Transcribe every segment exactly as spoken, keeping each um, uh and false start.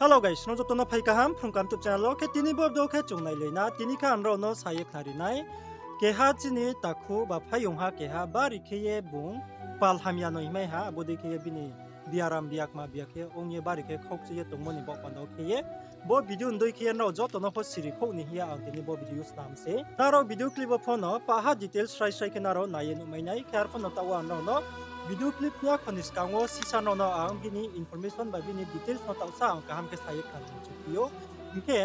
Hello guys, nrao joto no phai kaham Phrung Kaham YouTube channel wo. Khe tini bo video khe chung nailai na, tini khe ang nrao no sa ye khnari nai. Keha chini takhu ba phaiyong ha keha bari khe ye bung pal hamya no himai ha, abo dei khe ye bini biaram biakma bia khe ong ye bari khe khaukchi ye tongmo ni baoh panda wo khe ye bo video ni dei khe ye nrao joto no pho siri khouh ni hing ye ang tini bo video snam se. Nrao video clip wo pho no paha details srai srai khe nrao nai ye nuhmai nai. Khe arphuh no taoh wo ang nrao no video clip ni yakho ni skang wo sisa nrao no ang bini information ba bini details no taoh sa ang kaham khe sa ye khnari nchuphai ou. Hing khe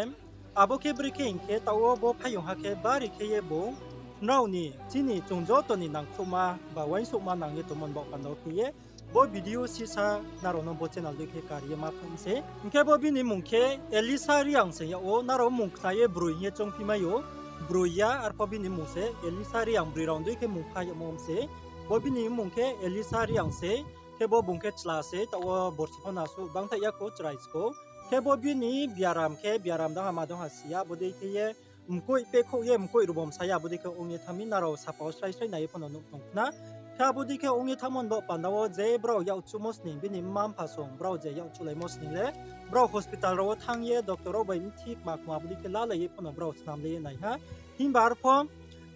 abo khe bri khe hing khe taoh wo bo phaiyong ha khe bari khe ye bung nrao ni chini chung joto ni nangkhruhma ba uaingsouhma nang ye tongmo ni baoh panda wo khe ye bo video sisa nrao no bo channel dei khe kari ye ma phung se. Hing khe bo bini mmung khe Elisa Reang se yag ou, nrao mmung khna ye broi hing ye choungphi mai ou, broi ya, arphuh bini mmung se Elisa Reang, broi rao dei khe mmung kha yagmo se. Bo bini mmung khe Elisa Reang se, khe bo bung khe chla se, taoh wo borsi pho no asuh bangthaih ya kho, chrai skho. Khe bo bini biaram khe, biaram dong ha ma dong ha si ya, abo dei khe ye mkoih pehkhouh ye mkoih rubom sa ya, abo dei khe ong ye thanng mi, nrao sapa wo srai srai nai ye pho no nuh tong khna. Khe abo dei khe ong ye thanngmo ni baoh panda wo je brao yak chuhmo sning, bini mma mpha song brao je yak chuhlaimo sning le, brao hospital rao wo thanng ye doctor rao bai mthi kma kma abo dei khe lalai ye pho no brao snamlai ye nai ha. Himba arphuh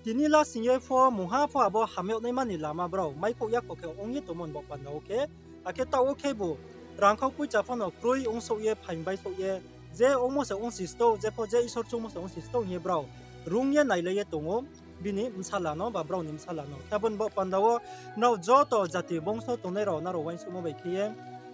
tini lasing ye pho mungha pho abo hamyag naima ni lama brao maikhouh yakho khe ong ye tongmo ni baoh panda wo khe, akhe taoh wo khebu rangkhau poicha pho no kroi ongsouh ye phaing baisouh ye, je ongmo se ongsi stouh, jepho je Isor choungmo se ongsi stouh hing ye brao rung ye nailai ye tong ou bini bsala no ba brao ni bsala no. Khe abo ni baoh panda wo nrao joto jati bongso tongnai rao nrao uaingsouhmo bai khe ye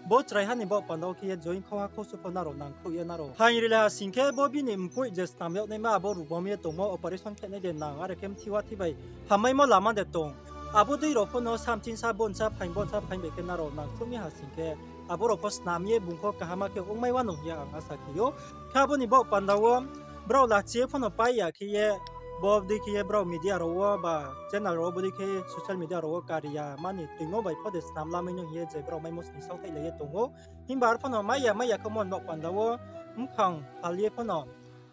bo chraiha ni baoh panda wo khe ye join khauha khausu pho nrao nangkhruh ye nrao phaing rilai ha sing khe bo bini mkoih je snam yag naima abo rubom ye tongmo operation khe nai de nang, are khe mthi wa thi bai hammaimo lama de tong. Abo dei rao pho no samching sa bonsa phaing bonsa phaing bai khe nrao nangkhruh mi ha sing khe, abo rao pho snam ye bung pho kaham khe ongmai wanou hing ye ang asa khe ou. Khe abo ni baoh panda wo brao lachi ye pho no pai ya khe ye, bo dei khe ye brao media rao wo ba channel rao wo bo dei khe social media rao wo kari ya mani toingmo bai pho de snam lamai no hing ye je brao maimo sning saothaihlai ye tong ou. Himba arphuh no mai ya mai ya khe mo ni baoh panda wo mkhang phal ye pho no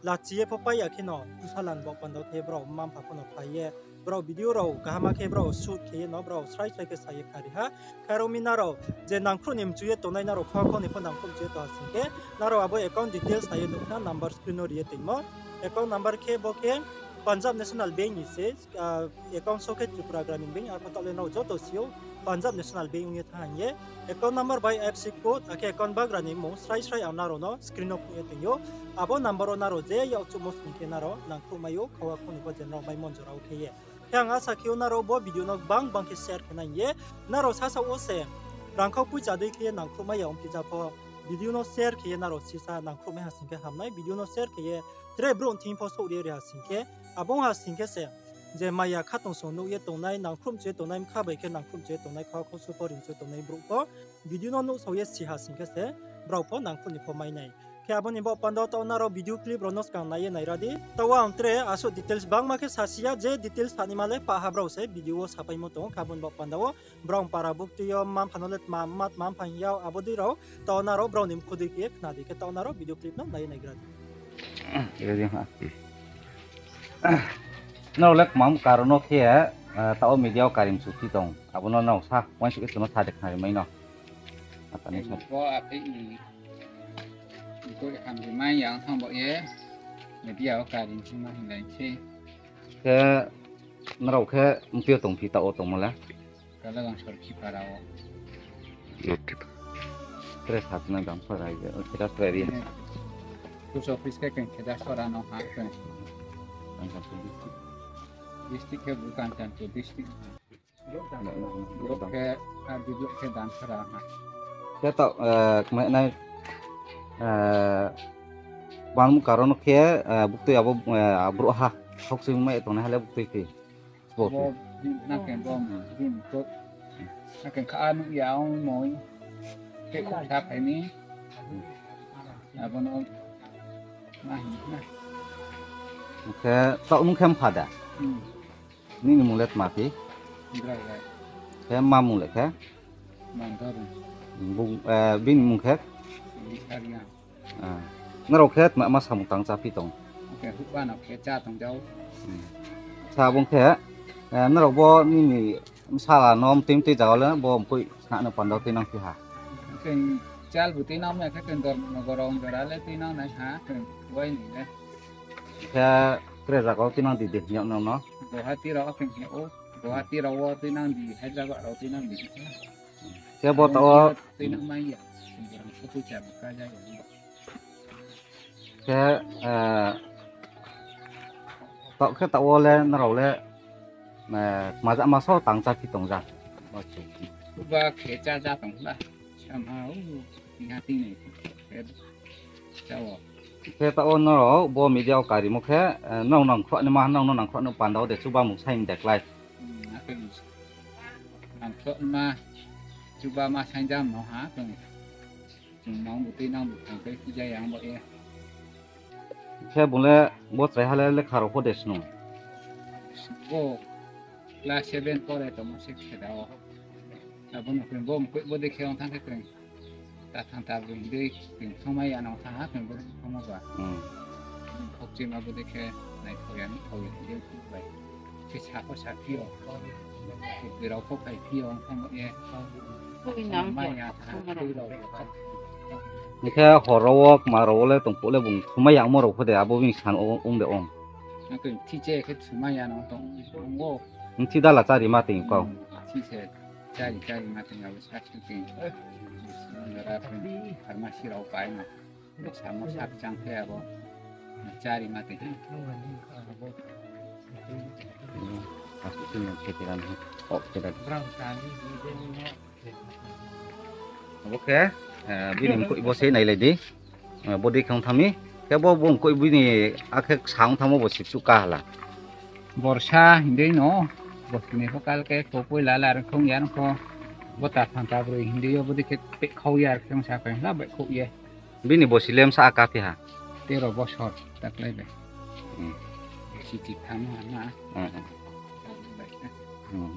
lachi ye pho pai ya khe no bsala ni baoh panda wo khe brao mma mpha pho no phai ye brao video rao kaham khe brao shoot khe ye no brao srai srai khe sa ye khnari ha. Khe aro mi nrao je nangkhruh ni mchu ye tongnai, nrao khua khau ni pho nangkhruh mchu ye tong ha sing khe, nrao abo account details nai ye nuh khna, number screen wo ri ye toingmo. Account number khe bo khe Punjab National Bank ni se, account so khe Tripura Gramin Bank, arphuh taoh le nrao joto si ou, Punjab National Bank ong ye thanng ha hing ye. Account number bai IFSC code, akhe account bagra ni mmung srai srai ang nrao no screen wo phnuh ye toing ou. Abo number wo nrao je yak chuhmo sning khe nrao nangkhruh mai ou, khua khau ni pho je nrao maimo jora wo khe ye. Khe ang asa khe ou nrao bo video no gbang gbang khe share khe nai hing ye, nrao sasaoh wo se rangkhau poicha dei khe ye nangkhruh mai ya ongphi ja pho, video no share khe ye nrao sisa nangkhruh mai ha sing khe ham nai, video no share khe ye tre brouh ni thing pho souhri ye ri ha sing khe, abo ong ha sing khe se je maya khatungsung nuh ye tongnai, nangkhruh mchu ye tongnai, mkha bai khe nangkhruh mchu ye tongnai, khua khau su pho ri mchu ye tongnai brouh pho video no nuhsao ye si ha sing khe se brao pho nangkhruh ni pho mai nai. Khe abo ni baoh panda wo taoh nrao video clip rao no skang nai ye naira di. Taoh ang tre asuh details bangma khe sasi ya, je details sanaima le paha brao se video wo sapaimo tong ou. Khe abo ni baoh panda wo brao para buktui yo mma mpha no le tma mma tma mpha hing ya, abo dei rao taoh nrao brao ni mkhu dei khe ye khna di. Khe taoh nrao video clip no nai ye naigra di. Nrao le kmam karon no khe, taoh wo media wo kari mchu phi tong, abo no nrao sa uaingsouh khe chung no sa de khnari mai no. Bo aphih ni boi hamrimai ya ong thanng baoh ye media wo kari mchu ma hinglai se. Khe nrao khe mtui yo tongphi taoh wo tongmo le? Kalagang Sorkhipara wo. Tre sa tinai dam pho rai je, o khe da tre ri. Post office khe keng khe da sora no ha khe. Kanchanpur district. District khe bu Kanchanpur district. Bo khe, a, video khe Damsara ha. Khe taoh, kmai nai, bangma karon no khe, buktui abo, brouh ha, khaukching mai tongnai ha le buktui khe. Bo, bo, nang khe bo, bini ko, nang khe kha nuh ya ong moi. Khe khouh sa phai mi. Abo no, ma hing na. Khe, taoh nung khe mpha da? Nini mung le tma phi? Khe mma mung le khe? Bini mung khe? Nrao khe tma ma samung tang chá phi tong? Sa bung khe, nrao bo nini bsala no mtui mtui zaga le bo mkoih sna no panda wo tuinang phi ha? Khe Chal bu tuinang mai khe keng Dharmanagar rao jora le tuinang nai ha keng wai ni le. Khe tre zaga wo tuinang di de hing yag nang no. Guwahati rao keng hing ou. Guwahati rao wo tuinang di, Hyderabad rao tuinang di. Khe bo taoh wo tuinang mai ya. Khe, eh, taoh khe taoh wo le nrao le, eh, kma ja ma so tang chá phi tong ja. Ba khe chá ja tong ba. Sama o, ni ha tini. Khe chá o. Khe taoh wo nrao bo media wo karimo khe, eh, nrao nangkhruh ni ma, nrao no nangkhruh no panda wo de chuba mung saing de klái. Hmm, akhe nangkhruh ma, chuba ma saing ja no ha, tong. Chung nang bu tui nang bu thang khe phi ja yang bo ye. Khe bung le bo chrai ha le lekha rao pho de snung. Bo class seven pore tongmo se khe da o. Abo no khe bo mkoih bo de khe ong thang khe khe. Ta thang ta bung dei khe thangmai ya nang thang ha khe bo de thangmo ba. Hmm. Khokchima bo de khe naithao ya ni thao ya de bai. Khe sa pho sa phi o. Khe birao pho phai phi o, ang thangmo ye. Oi, nang mai ya, tha, thui rao. Hing khe hor rao wo, kma rao wo le tong phuh le bung thumai yangmo rao pho de, abo bini san o ong de ong. Ang khe thi che khe thumai ya nang tong, tong o. Nthi dala chari ma tong kau. Hmm, thi se, chari, chari ma tong, abo sa se tong. Jora pharmacy rao pai no. Samo sak chang khe abo chari ma tong. Asuh sini khe tira ni. Ok, tira. Abo khe, eh, bini mkoih bo se nailai di. Eh, bo dei khe ong thang mi. Khe bo, bo mkoih bini akhe ksa ong thangmo bo sipsuh ka hala. Borsa hindei no, bo sini pho kal khe kho poila la rkhong ya rkhong. Bo ta thang ta broi hindei yo bo dei khe pehkhau ya rkhong sa khe la baihkhouh ye. Bini bosi le msa aka phi ha? Tero bosor taklai bai. Hmm. Bosi chitham ha na. Hmm, hmm. Hmm.